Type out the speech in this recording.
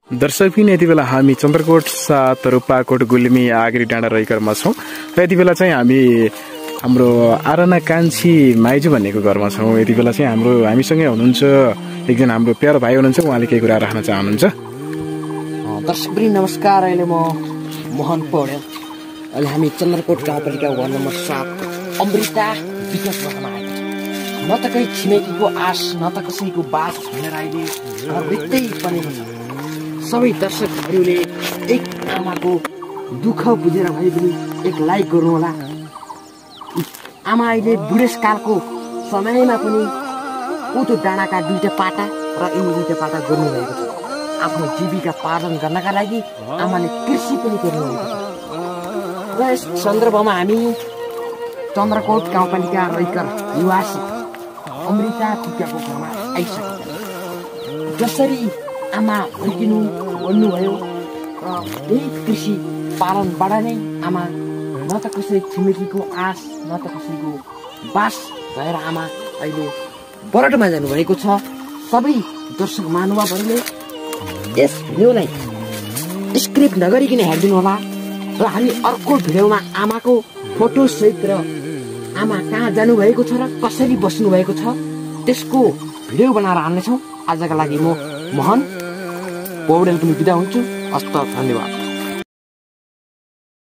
दर्शक पनि यति बेला हामी चन्द्रकोट 7 रूपाकोट गुल्मी आगरी डाँडा रैकरमा छौँ र यति बेला चाहिँ हामी हाम्रो आराना कान्छी माइजू भन्नेको घरमा छौँ। यति बेला चाहिँ हामीसँगै हुनुहुन्छ एकजना हाम्रो प्यारो भाइ हुनुहुन्छ, उहाँले केही कुरा राख्न चाहनुहुन्छ। दर्शकवृन्द नमस्कार, अहिले म मोहन पौडेल। अहिले हामी चन्द्रकोट गाउँपालिका वार्ड नम्बर 7 अमृता विकास भवनमा आएको छ। न त कहीँ छिमेकीको आश न त कसैको बास भनेर अहिले घर भित्तै बनेको छ। सबै दर्शकहरूले एक आमाको दुःख बुझेर भए पनि एक लाइक गर्नुहोला। आमा अहिले बुढेसकालको समयमा पनि उतो डाँडाका 2टा पाटा र यिनी 2टा पाटा गर्नुभएको छ। आफ्नो जीविका पालन गर्नका लागि आमाले कृषि पनि गर्नुभएको छ। र यस सन्दर्भमा हामी चन्द्रकोट गाउँपालिका रैकर निवासी अमृता खुट्याको घरमा आइसकेका छौँ। जसरी आमा हुर्किनु भन्नुभयो र यही कृषि पालनबाट नै आमा न त कसै छिमेकीको आश न त कसैको बास भएर आमा अहिले बरटमा जानुभएको छ। सबै दर्शक महानुभावहरूले यस भिडियोलाई स्क्रिप्ट नगरिकन हेरिदिनु होला र हामी अर्को भिडियोमा आमाको फोटो सहित र आमा कहाँ जानुभएको छ र कसरी बस्नु भएको छ त्यसको भिडियो बनाएर हाल्नेछौँ। आजका लागि म मोहन पौडेल पनि बिदा हुन्छु। हस्त धन्यवाद।